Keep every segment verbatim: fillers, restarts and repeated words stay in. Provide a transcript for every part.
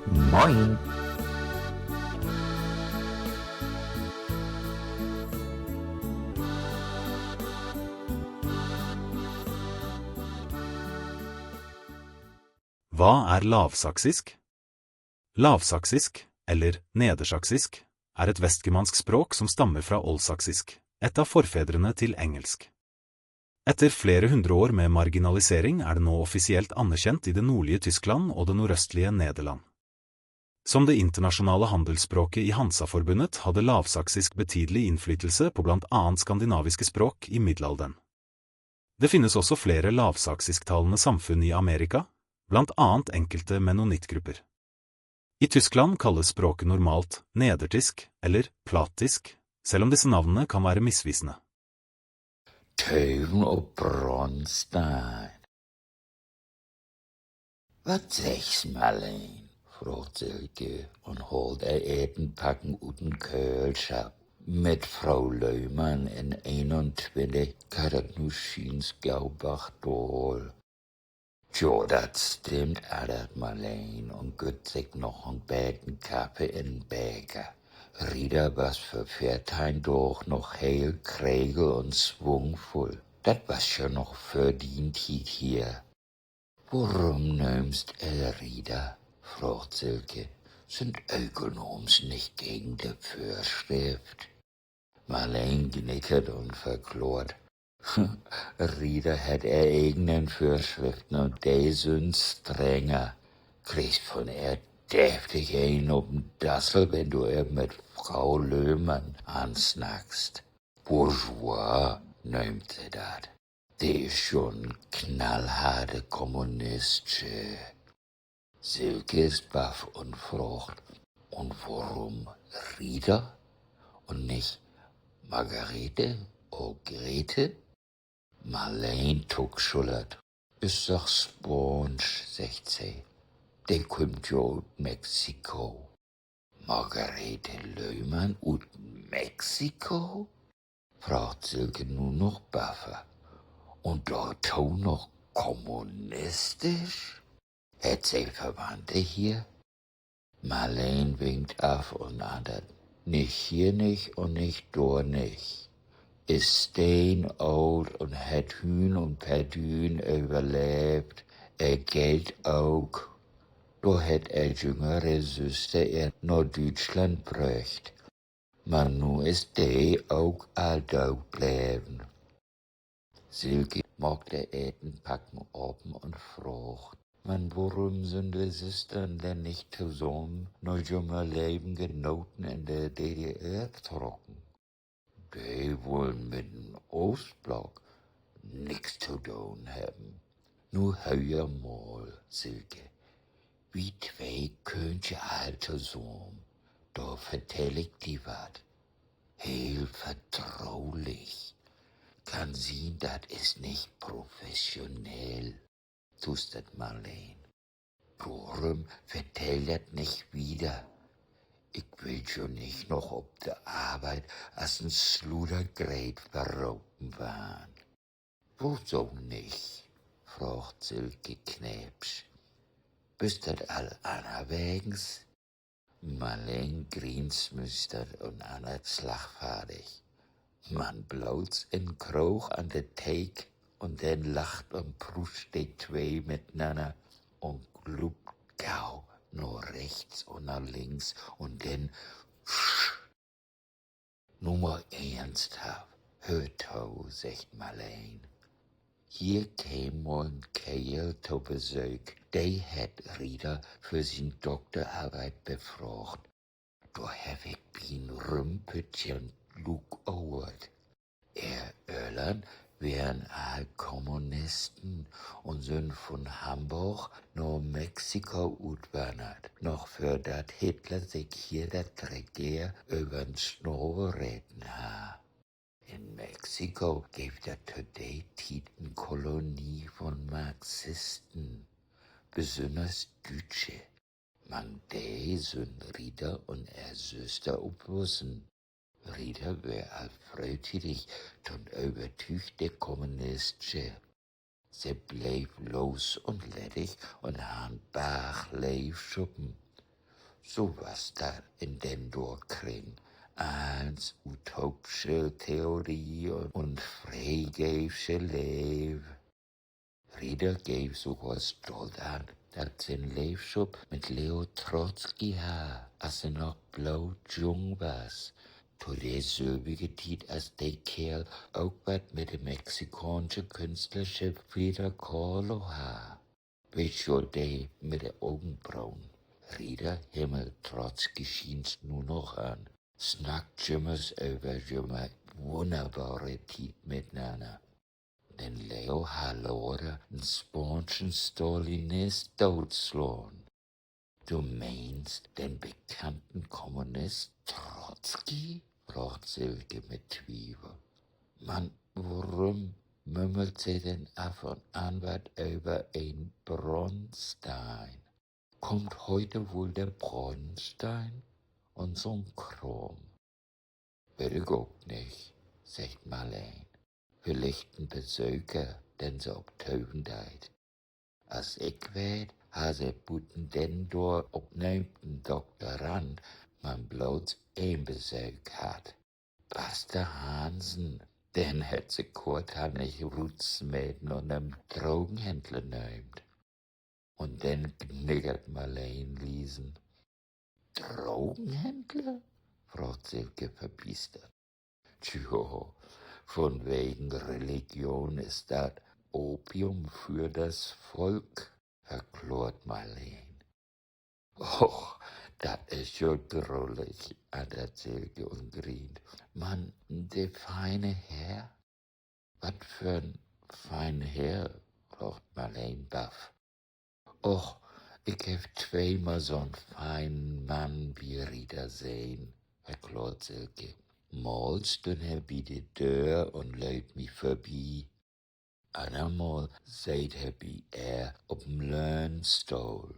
Moin. Hva er lavsaksisk? Lavsaksisk, eller nedersaksisk, er et vestgermansk språk som stammer fra oldsaksisk, et av forfedrene til engelsk. Etter flere hundre år med marginalisering er det nå offisielt anerkjent i det nordlige Tyskland og det nordøstlige Nederland. Som det internasjonale handelsspråket i Hansaforbundet hadde lavsaksisk betydelig innflytelse på blant annet skandinaviske språk i middelalderen. Det finnes også flere lavsaksisktalende samfunn i Amerika, blant annet enkelte mennonittgrupper. I Tyskland kalles språket normalt nedertysk eller plattysk, selv om disse navnene kan være misvisende. Töven op Bronstein. Wat seggst, Marleen?, fraagt Silke un haalt ehr Etenpacken ut den Köhlschapp. Mit Fro Löhmann in eenuntwintig geiht dat nu schiens gau bargdaal. Jo, dat stimmt, antert Marleen un gütt sik noch en beten Kaffe in'n Beker. Rita was vör veerteihn Daag noch heel kregel un swungvull. Dat was ja noch vör dien Tiet hier. Worüm nöömst ehr Rita?, fraagt Silke. Sünd Ökelnaams nich gegen de Vörschrift? Marleen gnickert un verklaart: Rita hett ehr egenen Vörschriften, un de sünd strenger. Kriggst von ehr deftig een op den Dassel, wenn du ehr mit Fro Löhmann ansnackst. Bourgeois nöömt se dat. De is jo 'n knallharte Kommunistsche. Silke is baff un fraagt: Un worüm Rita un nich Margarete or Grete? Marleen tuckschullert. Is doch Spaansch, seggt se. De kümmt jo ut Mexiko. Margarete Löhmann ut Mexiko?, fraagt Silke nu noch baffer. Un dorto noch kommunistisch? Hett se Verwandte hier? Marleen winkt af un antert: Nich hier nich un nich dor nich. Is steenoolt un hett Hüün un Perdüün överleevt. Ehr Geld ok. Dor hett ehr jüngere Süster ehr na Düütschland bröcht. Man nu is de ok al doot bleven. Silke maakt ehr Etenpacken open un fraagt: Man worüm sünd de Süstern denn nich tosamen na jümehr leven Genoten in de D D R trocken? De wullen mit den Oostblock nix to doon hebben. Nu höör mal, Silke. Wi twee köönt je al tosamen. Dor vertell ik di wat. Heel vertrulich. Kann sien, dat is nich professionell, tuustert Marleen. Dorüm vertell dat nich wieder. Ik will jo nich noch op de Arbeit as en Sludergreet verropen warrn. Woso nich?, fraagt Silke kneepsch. Büst dat al annerwegens? Marleen grient, smüüstert un antert slagfardig: Man bloots in Kroog an de Theek. Un denn lacht un pruust de twee mitnanner un gluupt gau na rechts un na links un denn Nu man eernsthaft, höör to, seggt Marleen. Hier keem mal en Keerl to Besöök, de hett Rita för sien Dokterarbeit befraagt. Dor heff ik bi'n Rümpütjern luukohrt. Ehr Öllern weren all Kommunisten un sünd vun Hamborg na Mexiko utwannert, noch vördat Hitler sik hier dat Regeer över'n Snavel reten harr. In Mexiko geev dat to de Tiet en Kolonie vun Marxisten, besünners Düütsche. Mank de sünd Rita un ehr Süster opwussen. Rita weer al fröhtiedig to 'n övertüügte Kommunistsche. Se bleev los un leddig un harr en Barg Leevschoppen. So was dat in den dor Kring. Allens utoopsche Theorie un freegeevsche Leev. Rita geev sogor stolt an, dat se en Leevschop mit Leo Trotzki harr, as se noch bloot jung was. To de sülvige Tiet, as de Keerl ok wat mit de mexikaansche Künstlersche Frida Kahlo harr. Weetst jo, de mit de Ogenbronen. Rita himmelt Trotzki schients nu noch an. Snackt jümmers över jümehr wunnerbare Tiet mitnanner. Den Leo harr later en spaanschen Stalinist dootslaan. Du meenst den bekannten Kommunist Trotzki?, fraagt Silke mit Twievel. Man worüm mümmelt se denn af un an wat över en Bronstein? Kummt hüüt woll de Bronstein? Un so'n Kraam. Weet ik ok nich, seggt Marleen. Villicht en Besöker, den se op töven deit. As ik weet, harr se buten den dor opnöömten Doktorand man bloots een Besöök hatt. Paster Hansen, den hett se korthannig rutsmeten un en Drogenhändler nöömt. Un denn gniggert Marleen liesen. Drogenhändler?, fraagt Silke verbiestert. Tjo, vunwegen Religion is dat Opium für das Volk, verklaart Marleen. Och, dat is jo drullig, antert Silke un grient. Man de fiene Herr? Wat för'n fienen Herr?, fraagt Marleen baff. Och, ik heff tweemal so'n fienen Mann bi Rita sehn, verklaart Silke. Mal stünn he bi de Döör un leet mi vörbi. Annermal seet he bi ehr op en Löhnstohl.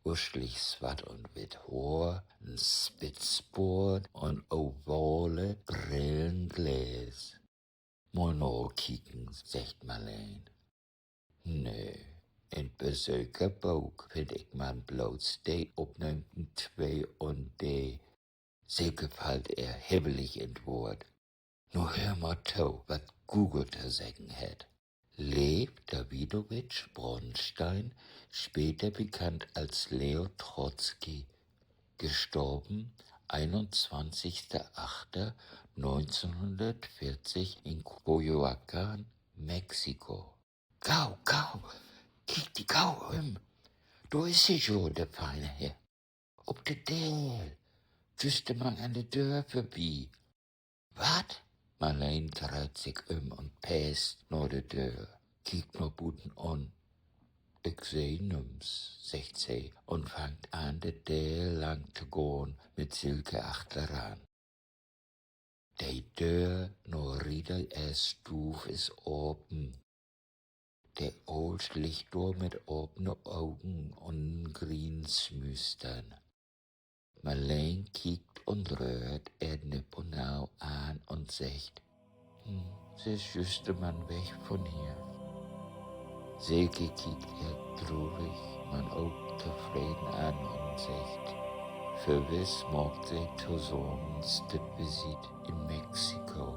Uslich swatt un witt Hoor, en Spitzboort un ovale Brillengläs. Mal nakieken, seggt Marleen. Nee, in't Besökerbook finn ik man bloots de Opnöömten twee un de… Silke fallt ehr hibbelig in't Woort. Nu höör mal to, wat Google to seggen hett. Lew Dawidowitsch Bronstein, später bekannt als Leo Trotzki, gestorben einundzwanzigster achter neunzehnhundertvierzig in Coyoacán, Mexiko. Gau, gau, kiek di gau üm. Dor is he jo, de fiene Herr. Op de Deel. Jüst man an de Döör vörbi. Wat? Marleen dreiht sik üm un peest na de Döör, kiekt na buten un… Ik seh nüms, seggt se un fangt an, de Deel lang to gahn, mit Silke achteran. De Döör na Rita ehr Stuuv is apen. De Oolsch liggt dor mit apen Ogen un grient smüstern. Marleen kiekt un röhrt ehr nipp un nau an un seggt: Hm, se is jüst man weg vun hier. Silke kiekt ehr trurig, man ok tofreden an un seggt: Vörwiss maakt se tosamen Stippvisiet in Mexiko.